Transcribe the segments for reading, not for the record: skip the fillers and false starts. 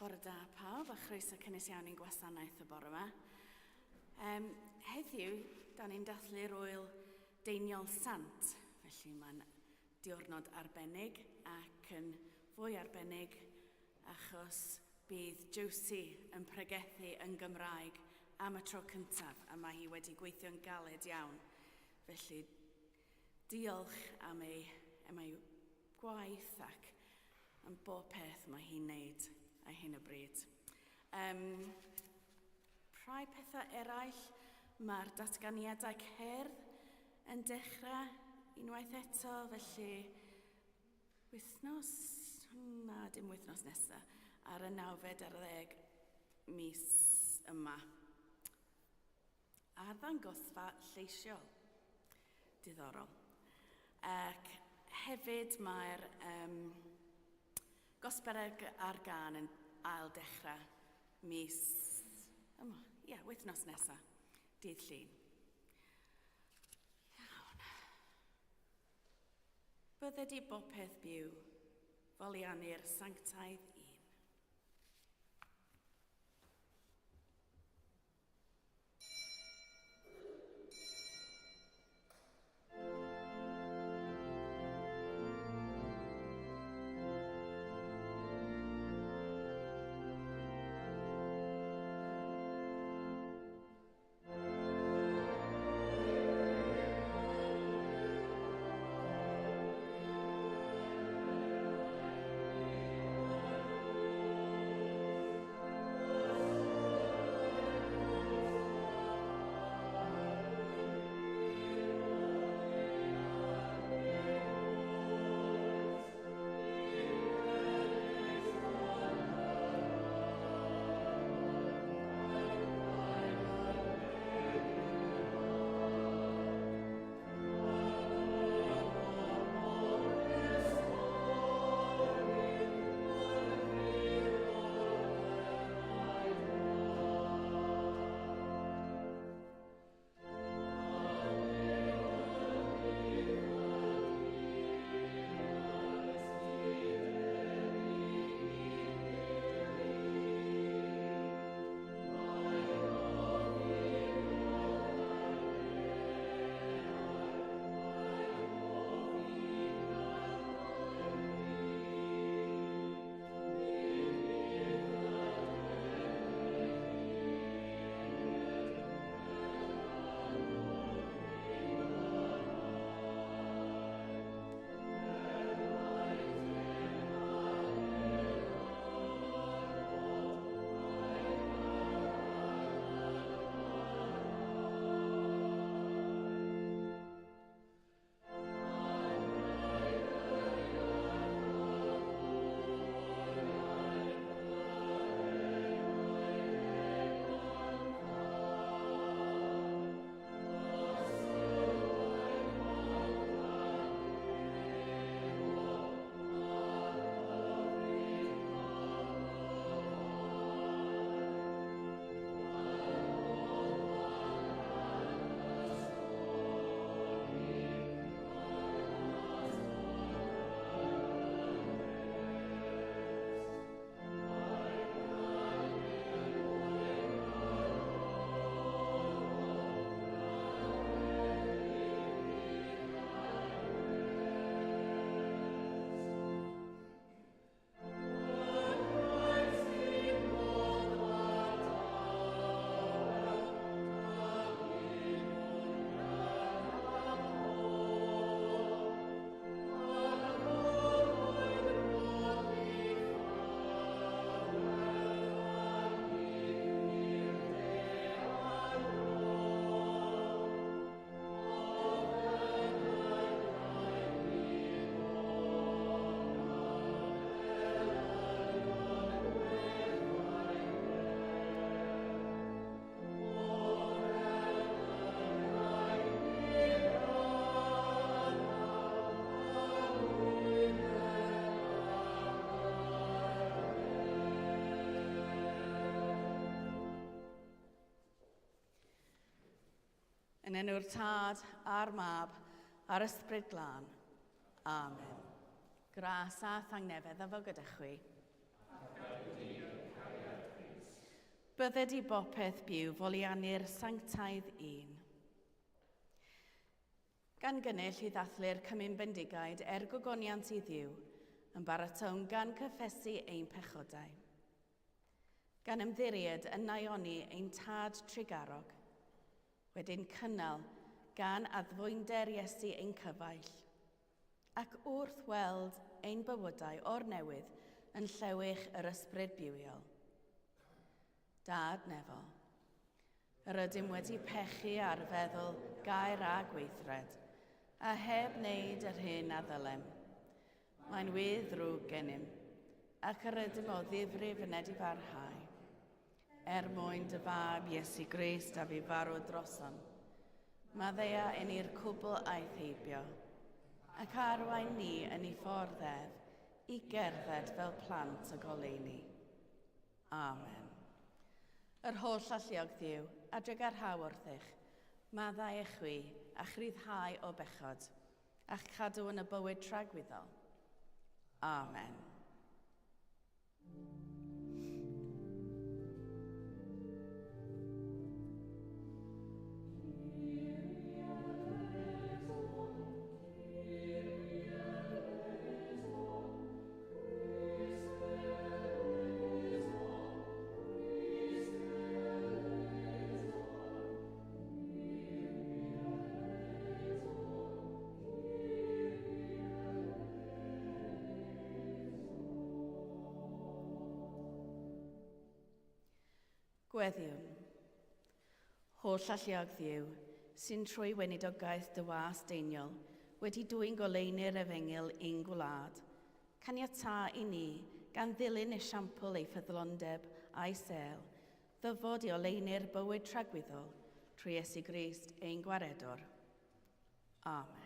Bore da pawb a chroeso cynnes iawn i'n gwasanaeth y bore yma. Um, heddiw, da ni'n dathlu'r wyl Deiniol Sant, felly mae'n diwrnod arbennig ac yn fwy arbennig achos bydd Josie yn pregethu yn Gymraeg am y tro cyntaf a mae hi wedi gweithio'n galed iawn. Felly diolch am ei, am ei gwaith ac am bob peth mae hi'n neud ar hyn o bryd. Um, rhai pethau eraill, mae'r datganiadau cerdd yn dechrau unwaith eto, felly wythnos, na dim wythnos nesaf, ar y nawfed ar y ddeg mis yma. Arddangosfa lleisiol. Diddorol. Ac hefyd mae'r um, gosbereg ar gan yn ail dechrau mis, yma, ie, yeah, wythnos nesaf, dydd Llun. Iawn. Bydded i bopeth byw, foliannu'r sanctaidd un. Yn enw'r Tad a'r Mab a'r Ysbryd Glân. Amen. Gras a thangnefedd a fo gyda chwi. Bydded i bopeth byw foliannu'r sanctaidd un. Gan gynnull i ddathlu'r Cymun Bendigaid er gogoniant i Dduw, yn baratown gan cyffesu ein pechodau. Gan ymddiried yn naioni ein Tad trugarog, wedyn cynnal gan addfwynder Iesu ein cyfaill, ac wrth weld ein bywydau o'r newydd yn llewych yr ysbryd bywiol. Dad nefol, yr ydym wedi pechu ar feddwl, gair a gweithred, a heb wneud yr hyn a ddylem. Mae'n wir ddrwg gennym, ac yr ydym o ddifrif yn edifarhau. Er mwyn dy fab Iesu Grist a fi farw drosom. Maddea i ni'r cwbl aeth heibio, ac arwain ni yn ei ffordd ef i gerdded fel plant y goleuni. Amen. Yr holl alluog Dduw, a drugarhau wrthych, maddau i chwi, a chryddhau o bechod, a'ch cadw yn y bywyd tragwyddol. Amen. Gweddiwn. Holl alluog Dduw, sy'n trwy weinidogaeth dy was Deiniol wedi dwyn goleuni'r efengyl i'n gwlad, caniatâ i ni, gan ddilyn esiampl ei ffyddlondeb a'i sêl, ddyfod i oleuni'r bywyd tragwyddol trwy Iesu Grist ein Gwaredwr. Amen.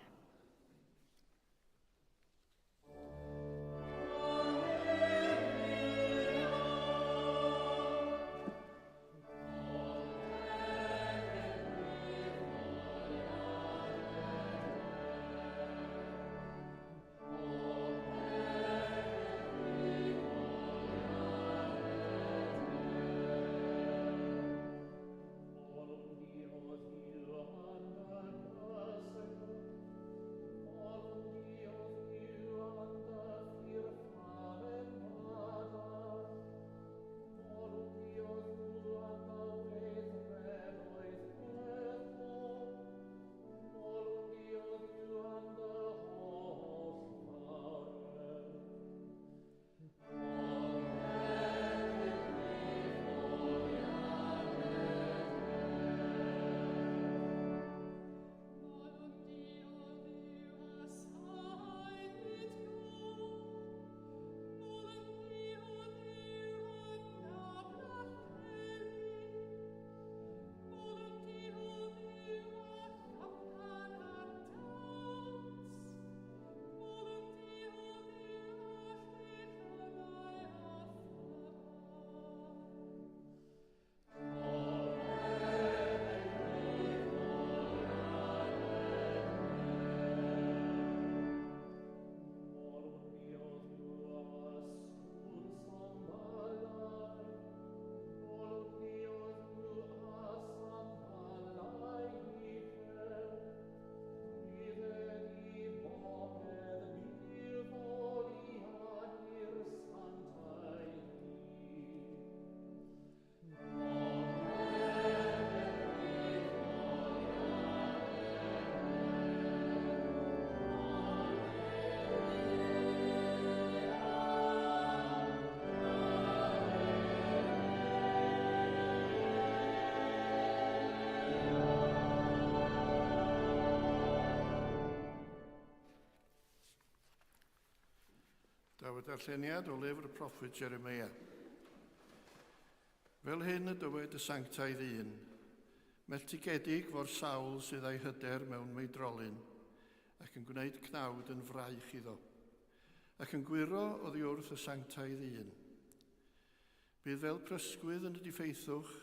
Daw y darlleniad o lyfr y proffwyd Jeremia. Fel hyn y dywed y sanctaidd un, melltigedig fo'r sawl sydd â'i hyder mewn meidrolyn, ac yn gwneud cnawd yn fraich iddo, ac yn gwyro oddi wrth y sanctaidd un. Bydd fel prysgwydd yn y diffeithwch,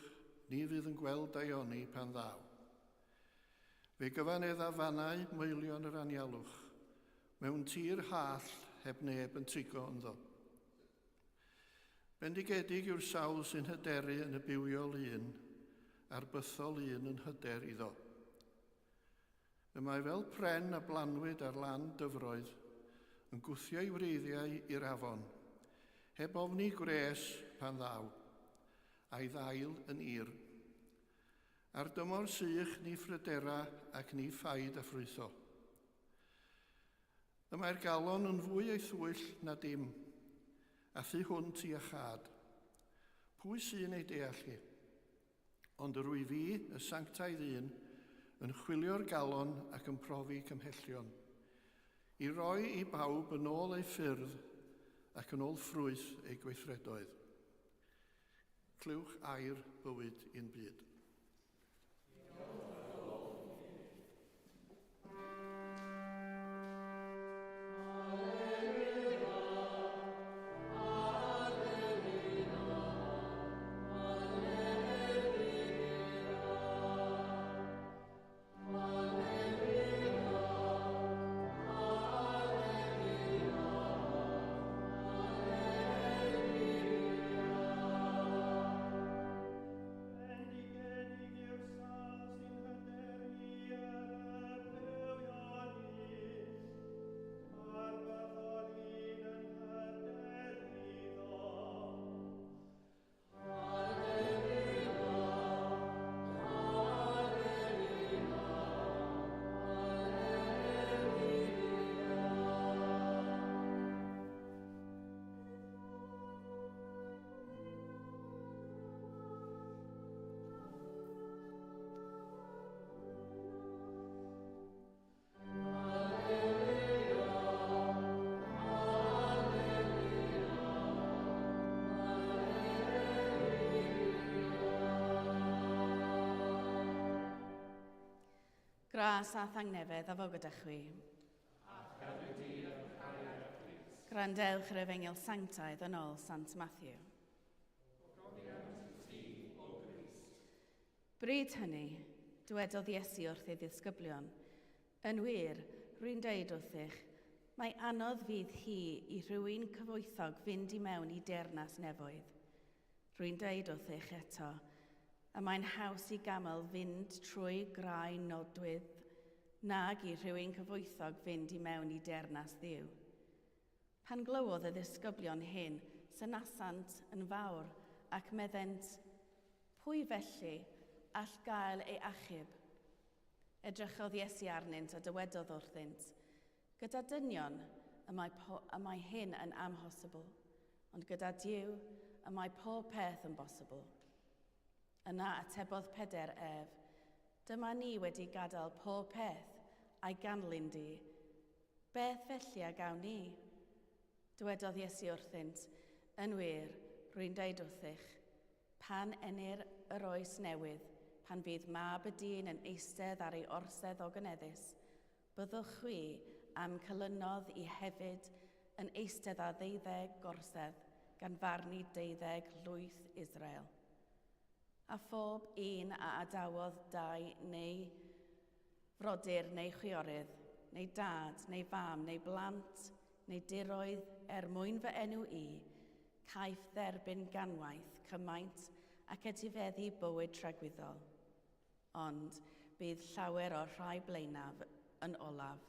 ni fydd yn gweld daioni pan ddaw. Fe gyfanedda fannau moelion yr anialwch, mewn tir hallt heb neb yn trigo ynddo. Bendigedig yw'r sawl sy'n hyderu yn y bywiol un, a'r bythol un yn hyder iddo. Y mae fel pren a blanwyd ar lan dyfroedd, yn gwthio'i wreiddiau i'r afon, heb ofni gwres pan ddaw, a'i ddail yn ir. Ar dymor sych ni phrydera ac ni phaid â ffrwytho. Y mae'r galon yn fwy ei thwyll na dim, a thu hwnt i iachâd. Pwy sy'n ei deall hi? Ond yr wyf fi, y sanctaidd un, yn chwilio'r galon ac yn profi cymhellion, i roi i bawb yn ôl eu ffyrdd ac yn ôl ffrwyth eu gweithredoedd. Clywch air bywyd i'n byd. Bendigedig yw'r sawl sy'n hyderu yn y bywion un, a'r byddol un yn hyder iddo. Gras a thangnefedd a fo gyda chwi. Gwrandewch yr Efengyl Sanctaidd yn ôl Sant Matthew. Bryd hynny, dywedodd Iesu wrth ei ddisgyblion, Yn wir, rwy'n dweud wrthych, mae anodd fydd hi i rhywun cyfoethog fynd i mewn i deyrnas nefoedd. Rwy'n dweud wrthych eto, y mae'n haws i gamel fynd trwy grau nodwydd nag i rhywun cyfoethog fynd i mewn i deyrnas Dduw. Pan glywodd y ddisgyblion hyn, synasant yn fawr ac meddent, Pwy felly all gael ei achub? Edrychodd Iesu arnynt a dywedodd wrthynt, Gyda dynion y mae, po, y mae hyn yn amhosibl, ond gyda Duw y mae pob peth yn bosibl. Yna atebodd Pedr ef, Dyma ni wedi gadael pob peth a'i ganlyn di. Beth felly a gawn ni? Dywedodd Iesu wrthynt, Yn wir, rwy'n dweud wrthych, pan enir yr oes newydd, pan fydd mab y dyn yn eistedd ar ei orsedd ogoneddus, byddwch chwi a'm cylynodd i hefyd yn eistedd ar ddeuddeg gorsedd gan farnu deuddeg llwyth Israel. A phob un a adawodd dau neu frodyr neu chwiorydd, neu dad, neu fam, neu blant, neu diroedd er mwyn fy enw i, caiff dderbyn ganwaith cymaint ac etifeddu bywyd tragwyddol. Ond bydd llawer o'r rhai blaenaf yn olaf,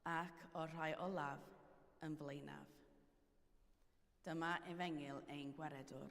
ac o'r rhai olaf yn flaenaf. Dyma efengyl ein Gwaredwr.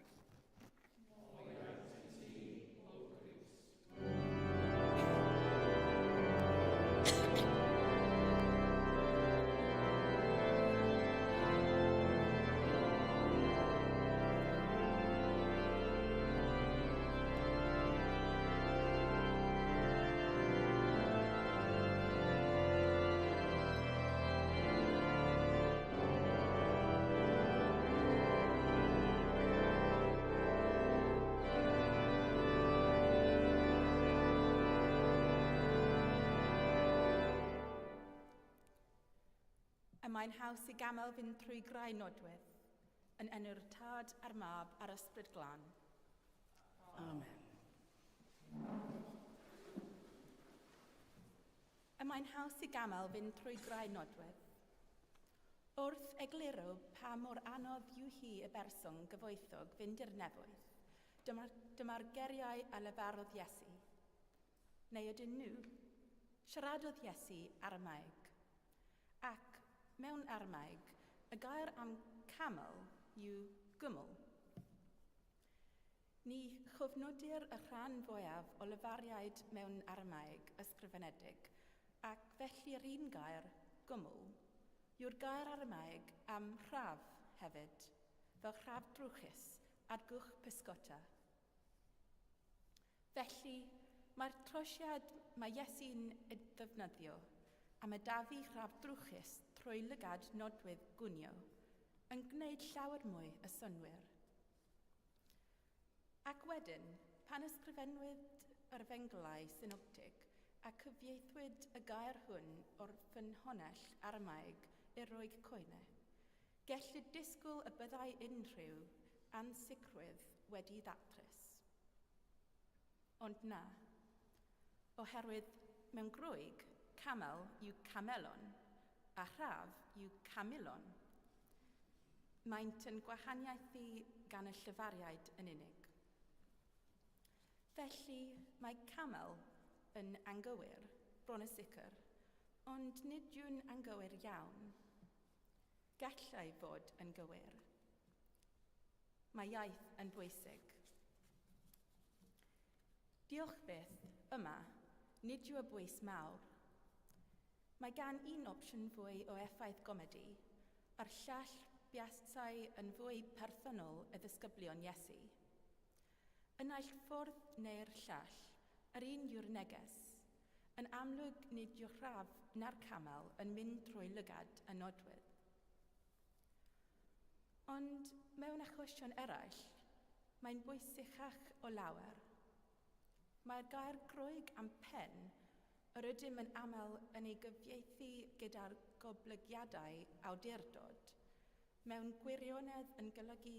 Y mae'n haws i gamel fynd trwy grau nodwydd, yn enw'r Tad a'r Mab a'r Ysbryd Glân. Amen. Y mae'n haws i gamel fynd trwy grau nodwydd. O Wrth egluro pa mor anodd yw hi y berson gyfoethog fynd i'r nefoedd, dyma'r dyma geriau a lefarodd Iesu. Neu ydyn nhw? Siaradodd Iesu Aramaeg. Ac mewn Aramaeg, y gair am camel yw gyml. Ni chofnodir y rhan fwyaf o lefariaid mewn Aramaeg ysgrifenedig, ac felly'r un gair, gwmwl, yw'r gair Aramaeg am rhaf hefyd, fel rhaf drwchus ar gwch pysgota. Felly, mae'r trosiad mae Iesu'n ei ddefnyddio am y dafu rhaf drwchus trwy lygad nodwydd gwnio yn gwneud llawer mwy y synnwyr. Ac wedyn, pan ysgrifennwyd yr efengylau synoptig a cyfieithwyd y gair hwn o'r ffynhonnell Aramaeg i'r Roeg Koine, gellid disgwyl y byddai unrhyw ansicrwydd wedi ddatrys. Ond na, oherwydd mewn Groeg, camel yw camelon a rhaf yw camilon. Maent yn gwahaniaethu gan y llyfariaid yn unig. Felly, mae camel yn anghywir, bron y sicr, ond nid yw'n anghywir iawn. Gallai fod yn gywir. Mae iaith yn bwysig. Diolch byth, yma, nid yw y bwys mawr. Mae gan un opsiwn fwy o effaith gomedi, a'r llall buasai yn fwy perthynol y ddisgyblion Iesu. Y naill ffordd neu'r llall, yr un yw'r neges. Yn amlwg nid yw'r rhaf na'r camel yn mynd trwy lygad y nodwydd. Ond mewn achosion eraill, mae'n bwysicach o lawer. Mae'r gair Groeg am pen yr ydym yn aml yn ei gyfieithu gyda'r goblygiadau awdurdod, mewn gwirionedd yn golygu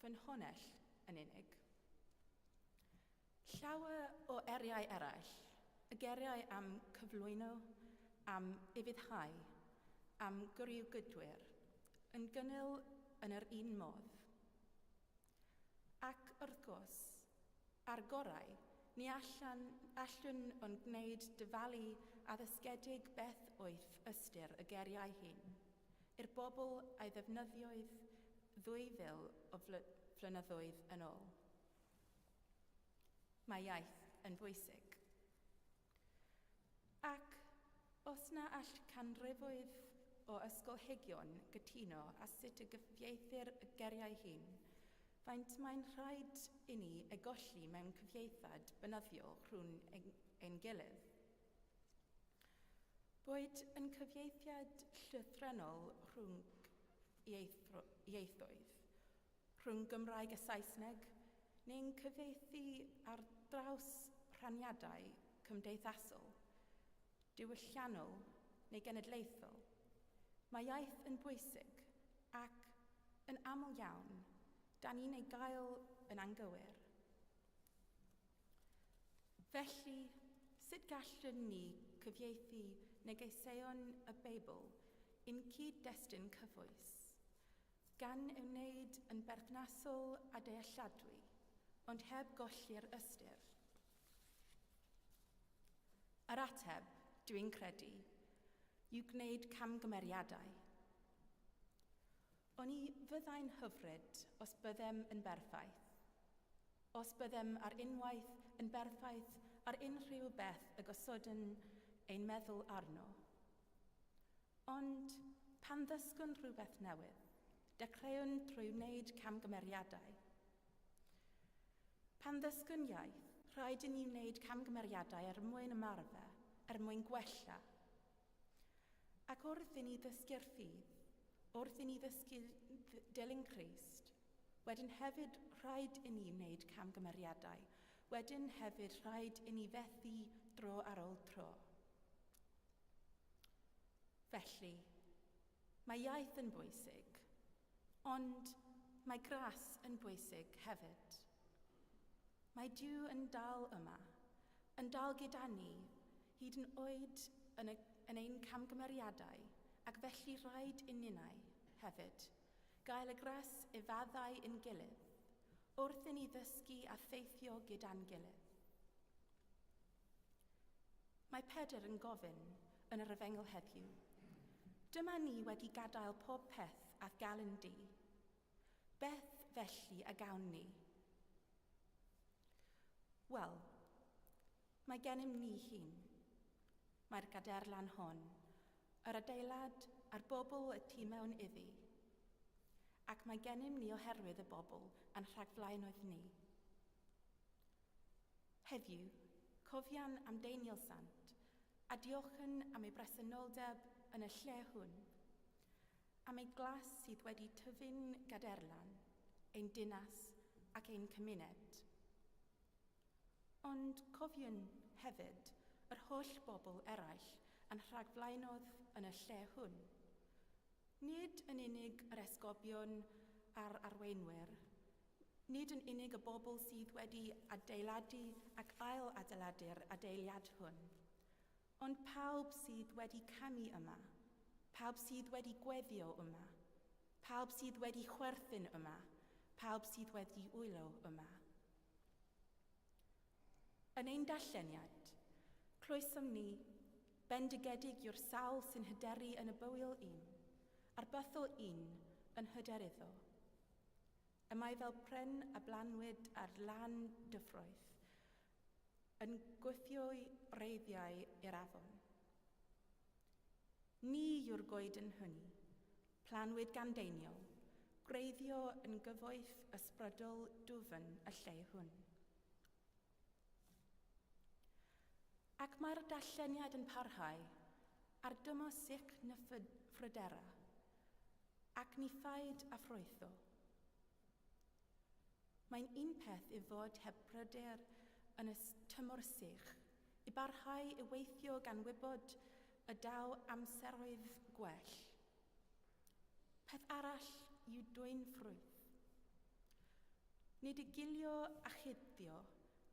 ffynhonnell yn unig. Llawer o eriau eraill, y geriau am cyflwyno, am ufuddhau, am gyriw gydwyr, yn gynnil yn yr un modd. Ac wrth gwrs, ar gorau, ni allan, allwn ond gwneud dyfalu addysgedig beth oedd ystyr y geriau hyn i'r bobl a'i ddefnyddioedd 2000 o flynyddoedd yn ôl. Mae iaith yn bwysig. Ac os na all canrifoedd o ysgolheigion gytuno a sut y gyfieithir y geriau hyn, faint mae'n rhaid i ni ei golli mewn cyfieithiad beunyddiol rhwng ein gilydd. Boed yn cyfieithiad llythrennol rhwng ieithoedd, rhwng Gymraeg a Saesneg, neu'n cyfieithu ar draws rhaniadau cymdeithasol, diwylliannol neu genedlaethol. Mae iaith yn bwysig ac yn aml iawn, da ni'n ei gael yn anghywir. Felly, sut gallwn ni cyfieithu negeseuon y Beibl i'n cyd-destun cyfoes, gan ei wneud yn berthnasol a dealladwy, ond heb golli'r ystyr? Yr ateb, dwi'n credu, yw gwneud camgymeriadau. Oni fyddai'n hyfryd os byddem yn berffaith, os byddem ar unwaith yn berffaith ar unrhyw beth y gosodwn ein meddwl arno. Ond pan ddysgwn rhywbeth newydd, dechreuwn trwy wneud camgymeriadau. Pan ddysgwn iaith, rhaid i ni wneud camgymeriadau er mwyn ymarfer, er mwyn gwella. Ac wrth i ni ddysgu'r ffydd, wrth i ni ddysgu dilyn Crist, wedyn hefyd rhaid i ni wneud camgymeriadau, wedyn hefyd rhaid i ni fethu dro ar ôl tro. Felly, mae iaith yn bwysig, ond mae gras yn bwysig hefyd. Mae Duw yn dal yma, yn dal gyda ni, hyd yn oed yn ein camgymeriadau, ac felly rhaid i ninnau. hefyd, gael y gras i faddau ein gilydd, wrth i ni ddysgu a theithio gyda'n gilydd. Mae Pedr yn gofyn yn yr efengyl heddiw, Dyma ni wedi gadael pob peth a'th galon di. Beth felly a gawn ni? Wel, mae gennym ni hun. Mae'r gaderlan hon, yr adeilad a'r bobl y tu mewn iddi. Ac mae gennym ni oherwydd y bobl a'n rhagflaenoedd ni. Heddiw, cofian am Daniel Sant a diolchwn am ei bresenoldeb yn y lle hwn, am ei glas sydd wedi tyfu'n gaderlan, ein dinas ac ein cymuned. Ond cofiwn hefyd yr holl bobl eraill a'n rhagflaenodd yn y lle hwn. Nid yn unig yr esgobion a'r arweinwyr, Nid yn unig y bobl sydd wedi adeiladu ac ail-adeiladu'r adeiliad hwn, ond pawb sydd wedi camu yma, pawb sydd wedi gweddio yma, pawb sydd wedi chwerthin yma, pawb sydd wedi wylo yma. Yn ein darlleniad, clywsom ni, bendigedig yw'r sawl sy'n hyderu yn y bywiol un, a'r bythol un yn hyder iddo. Y mae fel pren a blanwyd ar lan dyffroedd, yn gwthio'i wreiddiau i'r afon. Ni yw'r goeden hynny, planwyd gan Deiniol, gwreiddio yn gyfoeth ysbrydol dwfn y lle hwn. Ac mae'r darlleniad yn parhau, ar dymo sych na phrydera, Ac ni phaid â ffrwytho. Mae'n un peth i fod heb bryder yn y tymor sych, i barhau i weithio gan wybod y daw amseroedd gwell. Peth arall yw dwyn ffrwyth. Nid i gilio a chuddio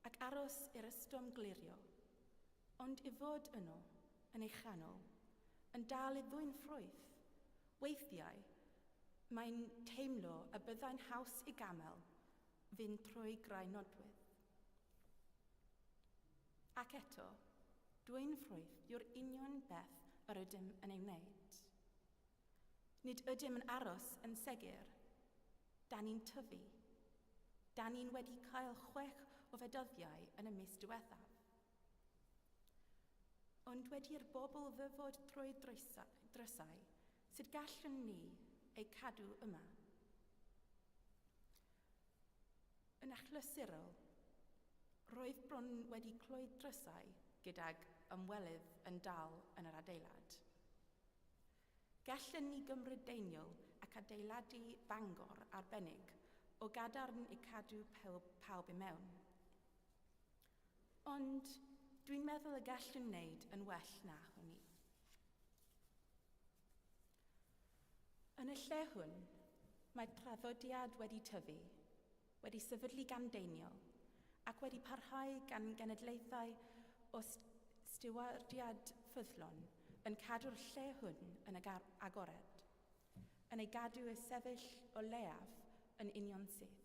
ac aros i'r ystum glirio, ond i fod yno, yn ei chanol, yn dal i ddwyn ffrwyth. Weithiau, mae'n teimlo y byddai'n haws i gamel fynd trwy grau nodwydd. Ac eto, dwyn ffrwyth yw'r union beth yr ydym yn ei wneud. Nid ydym yn aros yn segur. Da ni'n tyfu. Da ni'n wedi cael chwech o fedyddiau yn y mis diwethaf. Ond wedi i'r bobl ddyfod trwy drysau, sut gallwn ni eu cadw yma? Yn achlysurol, roedd bron wedi cloi drysau gydag ymwelydd yn dal yn yr adeilad. Gallwn ni gymryd Deiniol ac adeiladu Bangor arbennig o gadarn i cadw pawb i mewn. Ond dwi'n meddwl y gallwn wneud yn well na hynny. Yn y lle hwn, mae traddodiad wedi tyfu, wedi sefydlu gan Deiniol, ac wedi parhau gan genedlaethau o stiwardiad ffyddlon yn cadw'r lle hwn yn agored, yn ei gadw i sefyll o leiaf yn union syth.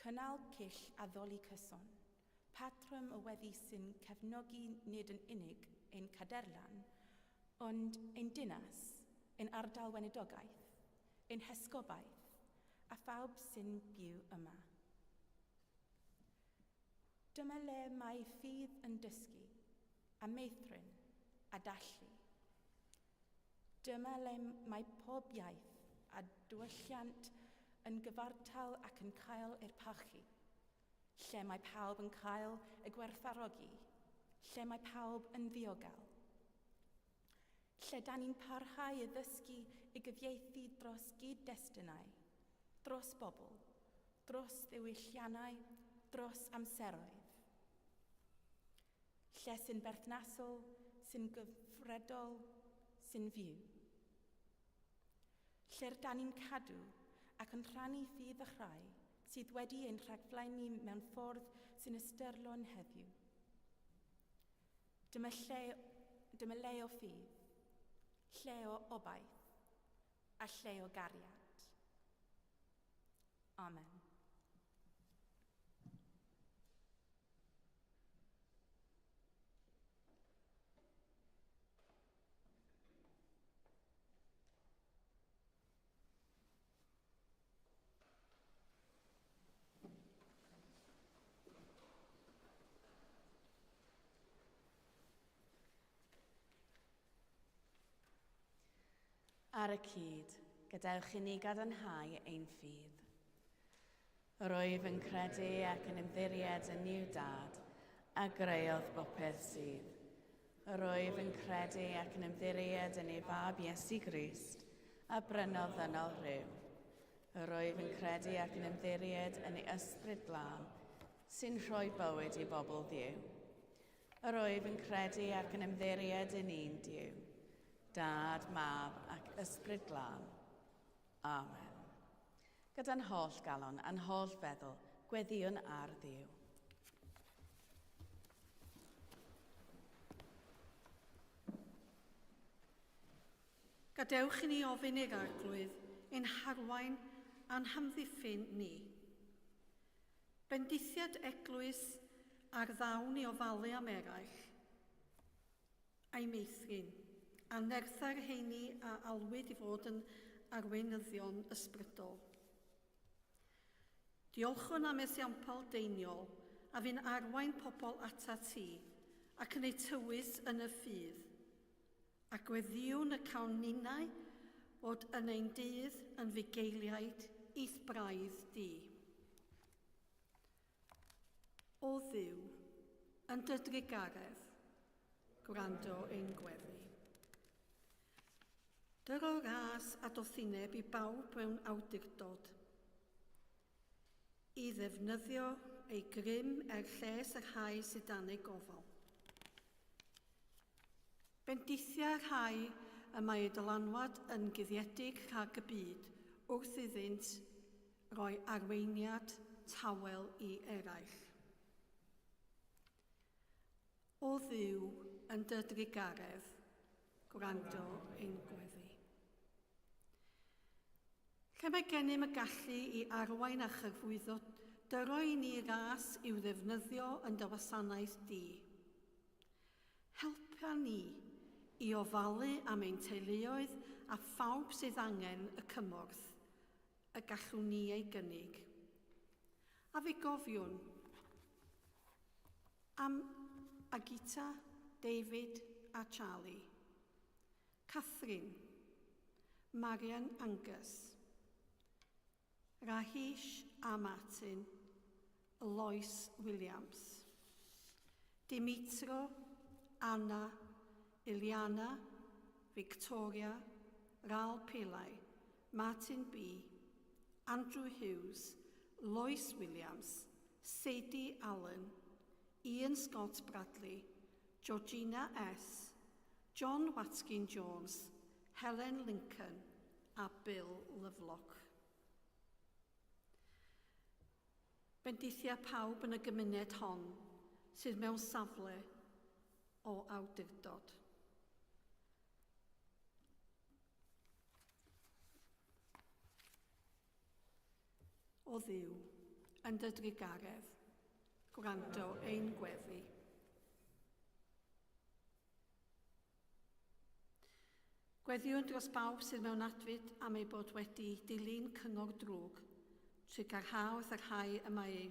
Cynnal cyll addoli cyson, patrwm o weddi sy'n cefnogi nid yn unig ein caderlan, ond ein dinas, ein ardal weinidogaeth, ein hesgobaeth, a phawb sy'n byw yma. Dyma le mae ffydd yn dysgu, a meithrin, a dallu. Dyma le mae pob iaith a diwylliant yn gyfartal ac yn cael eu parchu, lle mae pawb yn cael eu gwerthfawrogi, lle mae pawb yn ddiogel. Lle da ni'n parhau i ddysgu i gyfieithu dros gyd-destunau, dros bobl, dros ddiwylliannau, dros amseroedd. Lle sy'n berthnasol, sy'n gyfredol, sy'n fyw. Lle'r da ni'n cadw ac yn rhannu ffydd y rhai sydd wedi ein rhagflaenu mewn ffordd sy'n ystyrlon heddiw. Dyma lle, dyma le o ffydd, lle o obaith, a lle o gariad. Amen. Ar y cyd, gadewch i ni gadarnhau ein ffydd. Yr wyf yn credu ac yn ymddiried yn Nuw Dad, a greodd bopeth sydd. Yr wyf yn credu ac yn ymddiried yn ei Fab Iesu Grist, a brynodd ddynol rhyw. Yr wyf yn credu ac yn ymddiried yn ei Ysbryd Glân, sy'n rhoi bywyd i bobl Dduw. Yr wyf yn credu ac yn ymddiried yn un Duw, Dad, Mab ac Ysbryd Glân. Amen. Gyda'n holl galon a'n holl feddwl, gweddïwn ar Dduw. Gadewch i ni ofyn i'r Arglwydd ein harwain a'n hamddiffyn ni. Bendithiad eglwys a'r ddawn i ofalu am eraill, a'i meithrin, a nerthau'r rheini a alwyd i fod yn arweinyddion ysbrydol. Diolchwn am esiampl Deiniol a fu'n arwain pobl atat ti ac yn eu tywys yn y ffydd, a gweddïwn y cawn ninnau fod yn ein dydd yn fugeiliaid i'th braidd di. O Dduw, yn dy drugaredd, gwrando ein gweddi. Dyro ras a doethineb i bawb mewn awdurdod, i ddefnyddio ei grym er lles y rhai sydd dan ei gofal. Bendithia'r rhai y mae eu dylanwad yn guddiedig rhag y byd wrth iddynt roi arweiniad tawel i eraill. O Dduw, yn dy drugaredd, gwrando ein gweddi. Lle mae gennym y gallu i arwain a chyrfwyddo, dyro i ni ras i'w ddefnyddio yn dy wasanaeth di. Helpa ni i ofalu am ein teuluoedd a phawb sydd angen y cymorth y gallwn ni ei gynnig. A fe gofiwn am Agita, David a Charlie, Catherine, Marian Angus, Rahish a Martin, Lois Williams, Dimitro, Anna, Iliana, Victoria, Ral Pillai, Martin B, Andrew Hughes, Lois Williams, Sadie Allen, Ian Scott Bradley, Georgina S, John Watkin Jones, Helen Lincoln a Bill Lovelock. Bendithia pawb yn y gymuned hon sydd mewn safle o awdurdod. O Dduw, yn dy drugaredd, gwrando ein gweddi. Gweddïwn dros bawb sydd mewn adfyd am eu bod wedi dilyn cyngor drwg, trwy garhau wrth y rhai y mae eu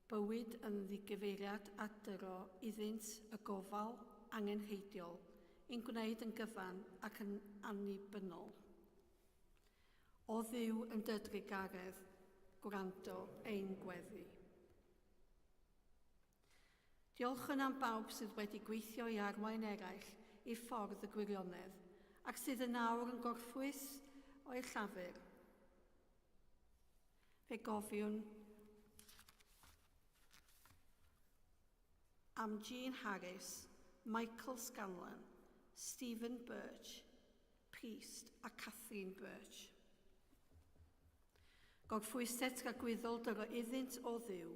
bywyd yn ddigyfeiriad a dyro iddynt y gofal angenrheidiol i'n gwneud yn gyfan ac yn annibynnol. O Dduw yn dy drugaredd, gwrando ein gweddi. Diolchwn am bawb sydd wedi gweithio i arwain eraill i ffordd y gwirionedd ac sydd yn awr yn gorffwys o'u llafur. Fe gofiwn am Jean Harris, Michael Scanlon, Stephen Birch, Priest a Catherine Birch. Gorffwysed tragwyddol dyro iddynt o Dduw,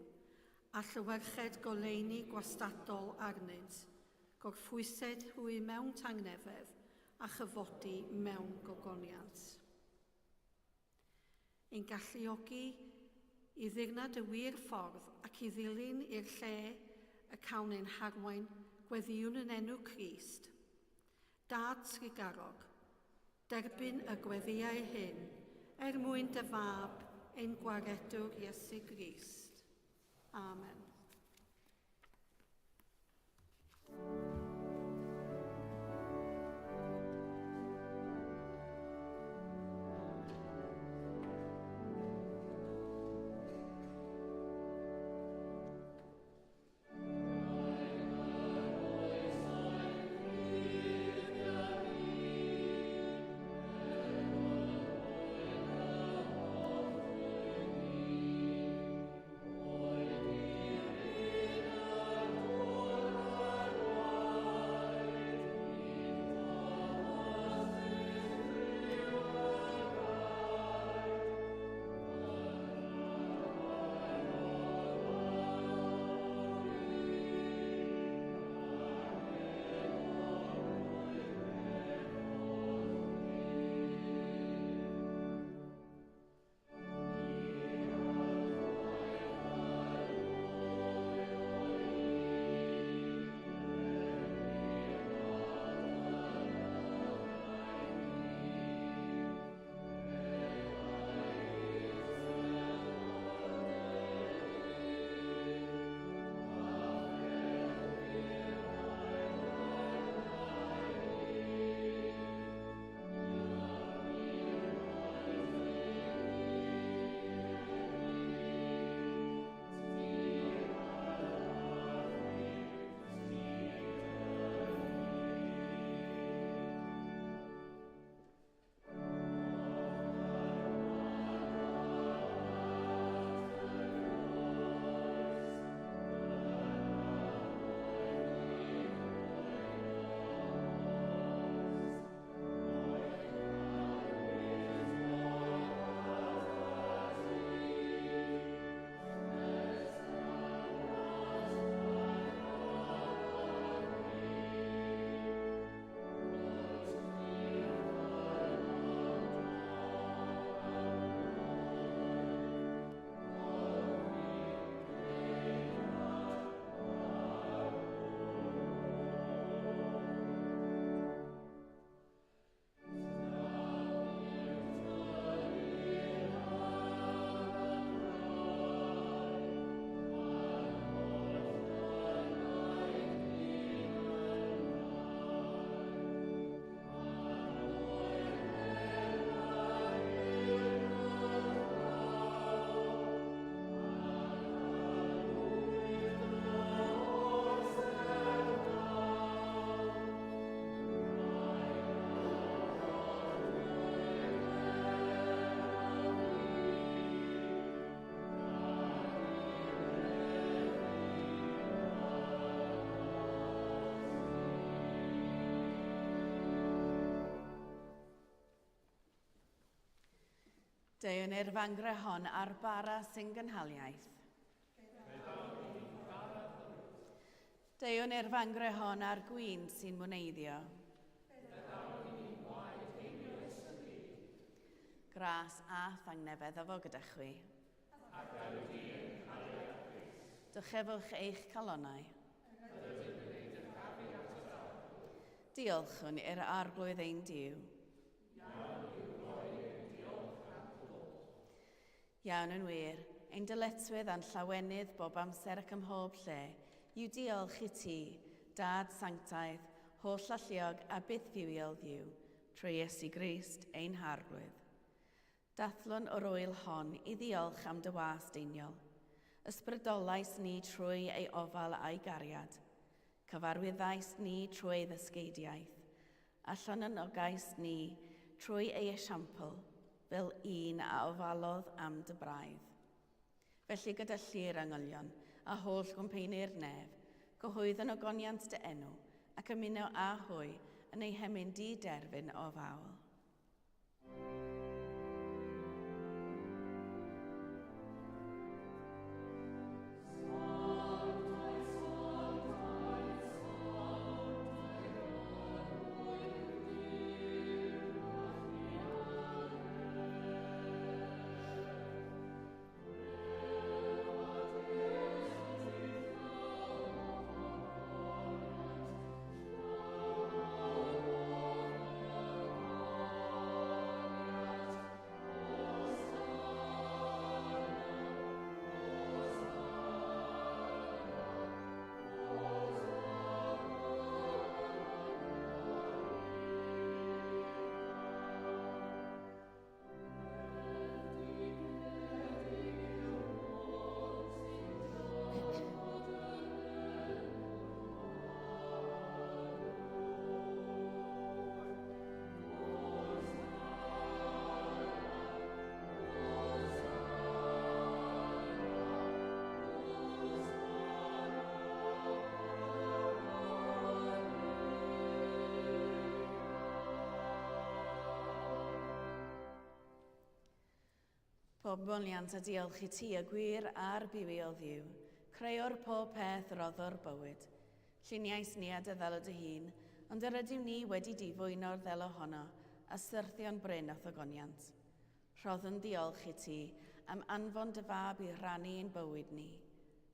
a llywerched goleuni gwastadol arnynt, gorffwysed hwy mewn tangnefedd, a chyfodi mewn gogoniant. Ein galluogi i ddirnad y wir ffordd ac i ddilyn i'r lle y cawn ein harwain, gweddïwn yn enw Crist. Dad trugarog, derbyn y gweddïau hyn er mwyn dy fab, ein gwaredwr Iesu Grist. Amen. Deuwn i'r fangre hon ar bara sy'n gynhaliaeth. Deuwn i'r fangre hon ar gwin sy'n mwneiddio. Gras a thangnefedd o fo gyda chwi. Dychefwch eich calonnau. Diolchwn i'r Arglwydd ein Duw. Iawn yn wir, ein dyletswydd a'n llawenydd bob amser ac ym mhob lle, yw diolch i ti, Dad sanctaidd, holl alluog a bythfywiol Dduw, trwy Iesu Grist ein Harglwydd. Dathlwn yr ŵyl hon i ddiolch am dy was deiniol. Ysbrydolais ni trwy ei ofal a'i gariad. Cyfarwyddais ni trwy ei ddysgeidiaeth, a llanynogais ni trwy ei esiampl fel un a ofalodd am dy braidd. Felly gyda llu'r angylion a holl gwmpeini'r nef, cyhoeddwn ogoniant dy enw, ac ymuno â hwy yn eu hemyn di-derfyn o fawl. Pob moliant a diolch i ti y gwir a'r bywiol Dduw, creuwr pob peth, roddwr bywyd. Lluniais ni a dy ddelo dy hun, ond yr ydym ni wedi difwyno'r ddelo honno a syrthio'n brin o'th ogoniant. Rhoddwn ddiolch i ti am anfon dy fab i rannu ein bywyd ni.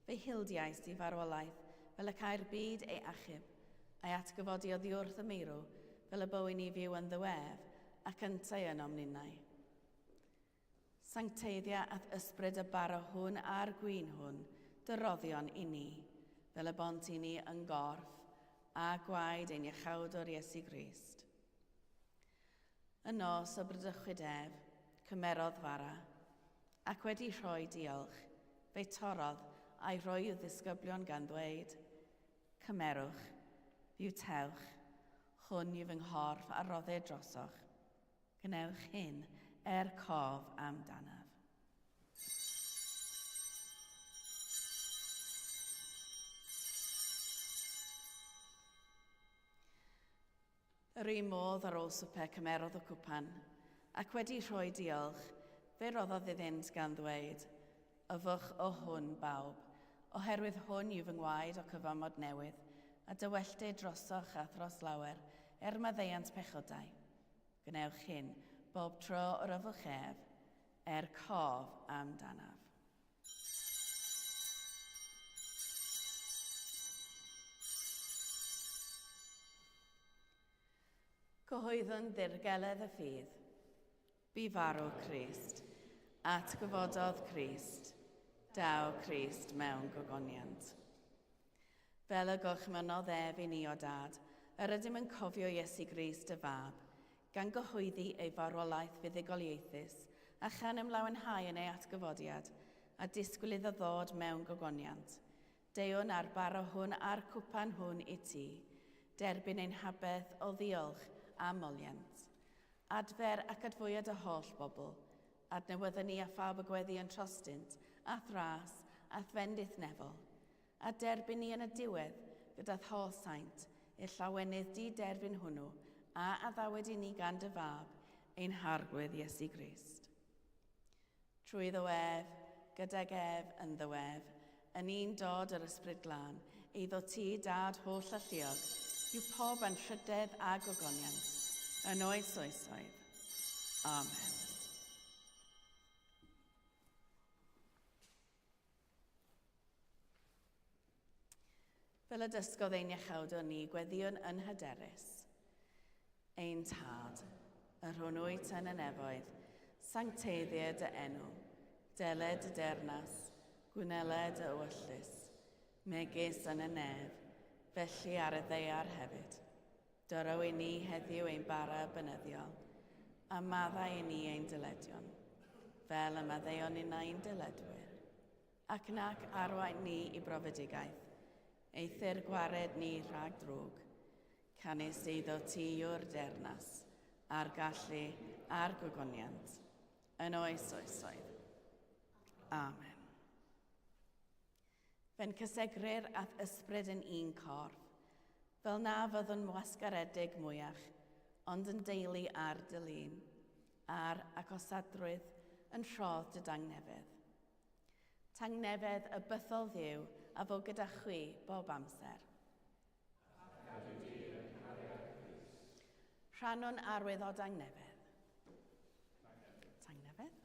Fe hildiais i farwolaeth fel y cai'r byd ei achub, a'i atgyfodi oddiwrth y meirw fel y bywyn ni fyw ynddo ef ac yntau ynom ninnau. Sancteiddia a'th ysbryd y bara hwn a'r gwin hwn, dy roddion i ni, fel y bont i ni yn gorff a gwaed ein Iachawdwr Iesu Grist. Y nos o bradychwyd ef, cymerodd fara, ac wedi rhoi diolch, fe'i torrodd a'i rhoi i'w ddisgyblion gan ddweud, Cymerwch, fywtewch, hwn yw fy nghorff a roddir drosoch. Gwnewch hyn er cof amdanaf. Yr un modd ar ôl swper cymerodd y cwpan, ac wedi rhoi diolch, fe roddodd iddynt gan ddweud, Yfwch o hwn, bawb, oherwydd hwn yw fy ngwaed o cyfamod newydd, a dywelltid drosoch a thros lawer, er maddeuant pechodau. Gwnewch hyn bob tro yr yfwch ef, er cof amdanaf. Cyhoeddwn ddirgeledd y ffydd. Bu farw Crist, atgyfododd Crist, daw Crist mewn gogoniant. Fel y gorchmynnodd ef i ni o Dad, yr ydym yn cofio Iesu Grist y Fab, gan gyhoeddi ei farwolaeth fuddugoliaethus a chan ymlawenhau yn ei atgyfodiad, a disgwyl iddo ddod mewn gogoniant. Deuwn â'r bara hwn a'r cwpan hwn i ti, derbyn ein haberth o ddiolch a moliant. Adfer ac adfwya dy holl bobl, adnewydda ni a phawb y gweddi yn trostynt, a'th ras, a'th fendith nefol, A derbyn ni yn y diwedd gyda'th holl saint, i'r llawenydd di-derfyn hwnnw a addawyd i ni gan dy Fab, ein Harglwydd Iesu Grist. Trwyddo ef, gydag ef, ynddo ef, yn un dod yr Ysbryd Glân, eiddo ti, Dad holl alluog, yw pob anrhydedd a gogoniant, yn oes oesoedd. Amen. Fel y dysgodd ein iachawdwr ni, gweddïwn yn hyderus. Ein Tad, yr hwn wyt yn y nefoedd, sancteiddied dy enw, deled dy deyrnas, gwneled dy ewyllys, megis yn y nef, felly ar y ddaear hefyd. Dyro i ni heddiw ein bara bynyddiol, a maddau i ni ein dyledion, fel y maddeuon ninnau i'n dyledwyr. Ac nac arwain ni i brofedigaeth, eithr gwared ni rhag drwg. Canys eiddo ti yw'r deyrnas, a'r gallu, a'r gogoniant, yn oes oesoedd. Amen. Fe'n cysegrir a'th ysbryd yn un corff, fel na fyddwn wasgaredig mwyach, ond yn deulu ar dy lun, a'r agosadrwydd yn rhodd dy dangnefedd. Tangnefedd y bythol Dduw a fo gyda chwi bob amser. Rhannwn arwydd o dangnefedd. Tangnefedd.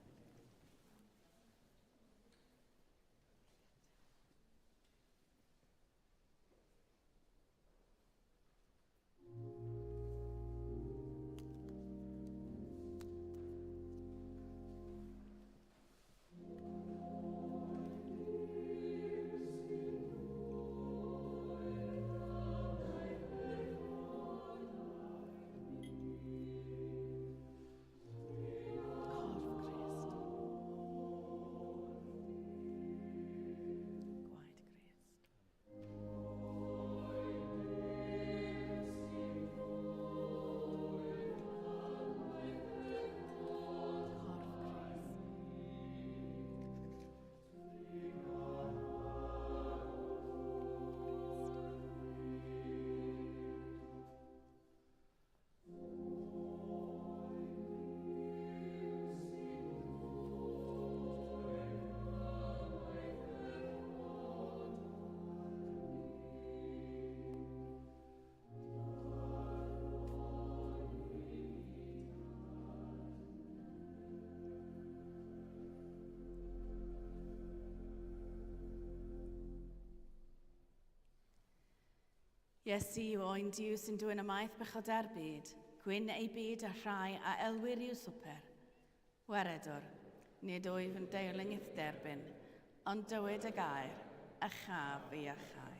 Iesu yw oen Duw sy'n dwyn ymaith bechodau'r byd, gwyn ei byd a rhai a elwir i'w swper. Waredwr, nid wyf yn deilwng i'th derbyn, ond dywed y gair, a chaf fi iachau.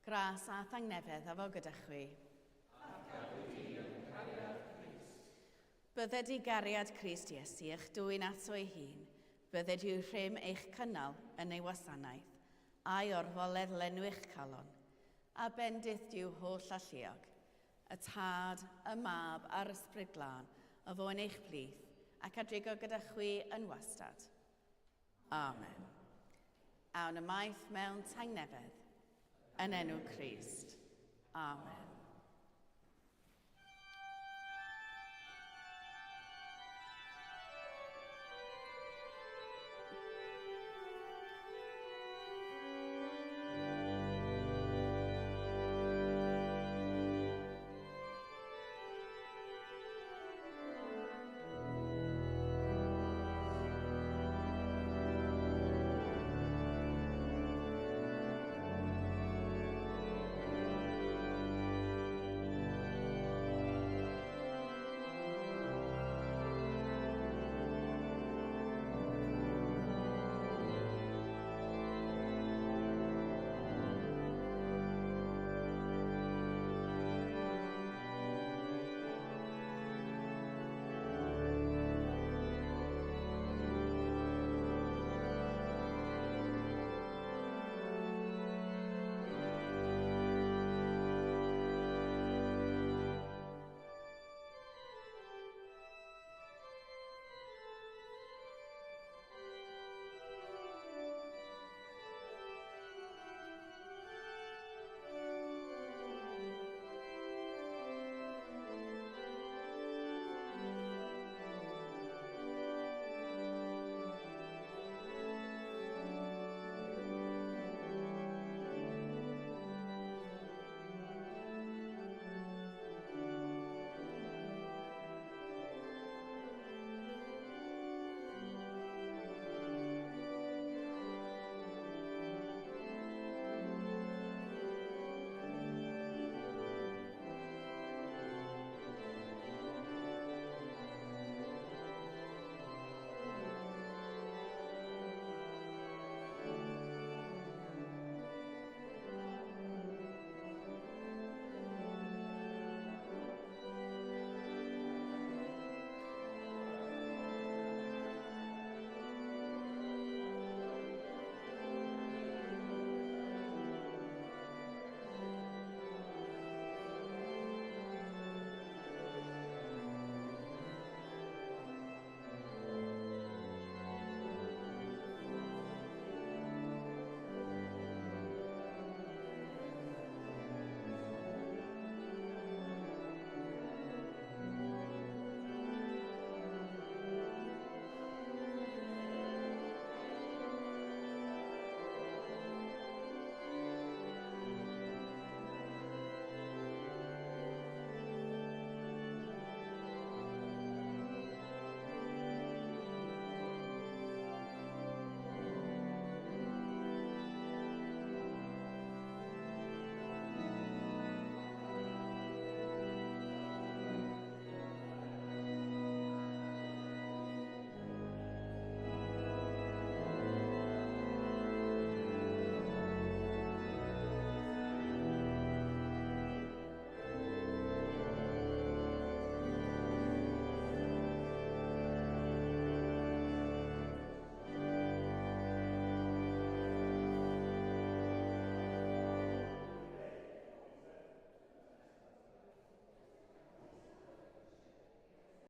Gras a thangnefedd a fo gyda chwi. Bydded i gariad Crist Iesu eich dwyn ato ei hun, bydded i'w rhym eich cynnal yn ei wasanaeth, a'i orfoledd lenwi'ch calon, a bendith Duw holl alluog, y Tad, y Mab a'r Ysbryd Glân, a fo yn eich plith, ac a drigo gyda chwi yn wastad. Amen. Awn ymaith mewn tangnefedd, yn enw Crist. Amen.